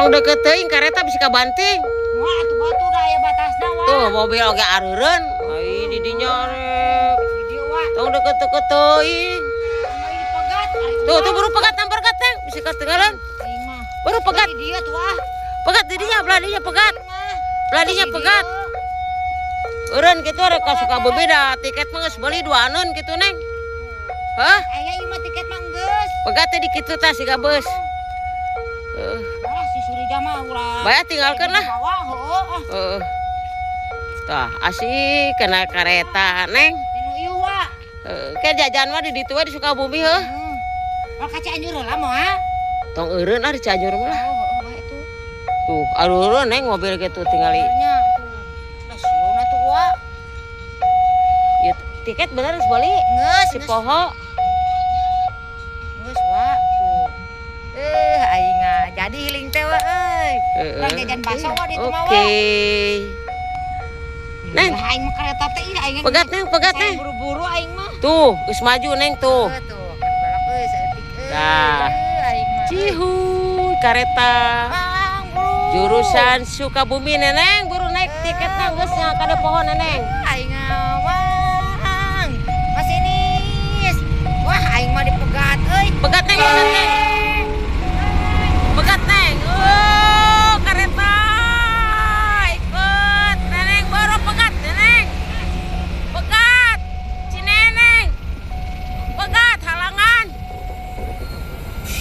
Tong deket teuing kareta bisa kabanting. Wah, atuh batu da aya batasna wa. Tuh mobil oge areureun. Ai di dinya rek. Tong deket-deket teuing. Tuh, tuh buru pegat tampar kat Neng, bisa ketinggalan. Buru pegat. Di dieu tuh ah. Pegat di dinya, belah dinya pegat. Belah dinya pegat. Eureun kitu rek ka Sukabumi da tiket mah geus beuli duaneun kitu Neng. Hah? Aya ieu mah tiket mah geus. Pegat teh di kitu tah siga beus. Heeh. Malah si Surija mah ulah. Bae tinggalkeun lah. Heeh. Heeh. Tah asik kena kareta Neng. Dinu ieu wa. Heeh, ke jajan mah di ditu we di Sukabumi heuh. Moal ka Cianjur heula moal. Tong eureun ah di Cianjur mah lah. Oh, heeh bae tuh. Tuh, areureun Neng mobil kitu tingali. Nya tuh. Stasiun atuh wa. Ya tiket bener geus beuli. Geus, si poho. Geus wa tuh. Aing jadi healing teh wa euy. Urang jajan bakso wa di ditu mah wa. Oke. Neng, aing mah kareta teh ih aing. Pegat Neng, pegat Neng. Buru-buru aing mah. Tuh, geus maju Neng tuh. Tuh, kan balap euy saeutik euy. Tah. Aing mah. Cihuy kareta. Bang, buru. Jurusan Sukabumi Neneng, buru naik tiketna geus nya kada pohon Neneng. Aing wang. Masinis. Wah, aing mah dipegat euy. Pegat Neng, pegat Neng. Pegat Neng. Oh, kareta. Ikut Neneng, baru pegat Neneng. Pegat. Si Neneng. Pegat halangan.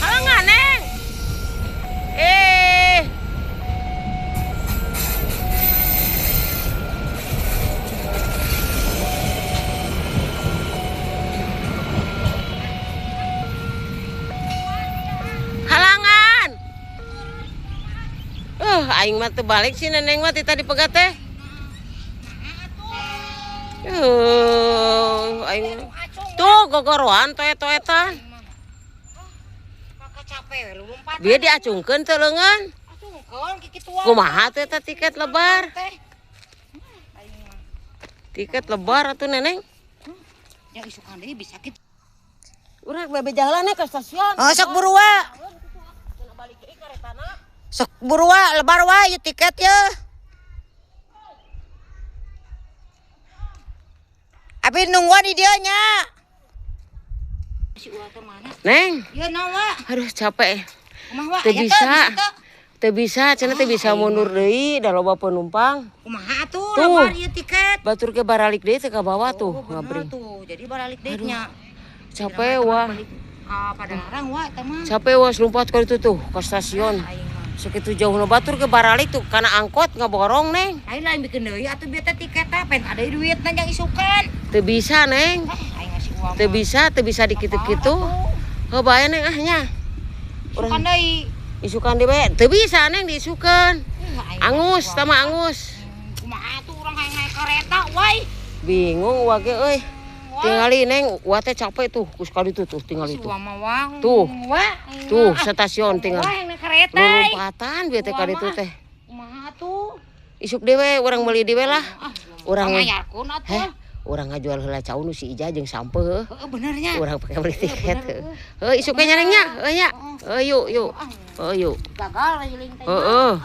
Halangan Neng. Halangan. Aing mah teu balik si Neneng mah ti tadi pegat teh. Aing tuh gogoroan toet-toetan. Bieu diacungkeun teu leungeun. Kumaha teh eta tiket lebar? Tiket lebar atuh Neneng. Ya isukan deui bisa kitu. Urang bebe jalan ke stasiun. Oh, sok buru wa. Sok buru wa, lebar wa ieu tiket ye. Abi nungguan di dieu nya. Si ulah teh mana? Neng. Ieu naon wa? Aduh capek. Kumaha wa? Teu bisa. Teu bisa, cenah teu bisa mundur deui da loba penumpang. Kumaha atuh lebar ieu tiket? Batur ke baralik deui teu ka bawah tuh ngabring. Tuh, jadi baralik deui nya. Capek wah. Ka Padalarang wa eta mah. Capek wah lompat ka ditu tuh ka stasiun. Segitu jauh nu batur ke baralik tuh kana angkot ngaborong Neng. Aing lain bikin deui atuh bieu teh tiket teh pen ada duitna jang isukan. Teu bisa Neng. Aing ngasih uang. Teu bisa dikitu-kitu. Heuh bae Neng ah nya. Isukan deui. Isukan deui bae. Teu bisa Neng diisukeun. Angus tama angus. Kumaha atuh urang hayang naik kareta wae. Bingung wa ge euy. Tingali Neng, wa teh capek tuh, geus ka ditu tuh tingali tuh. Tuh. Tuh stasiun tinggal. Lompatan bieu teh ka ditu teh. Kumaha tuh? Isuk dewe urang meuli dewe lah. Urang ngayarkeun atuh. Urang ngajual heula cau nu si Ija jeung sampeu heuh. Heeh bener nya. Urang pake beli tiket heuh. Heuh isuk nya Neng nya. Heuh nya. Heuh yuk yuk. Heuh yuk. Gagal healing teh. Heeh.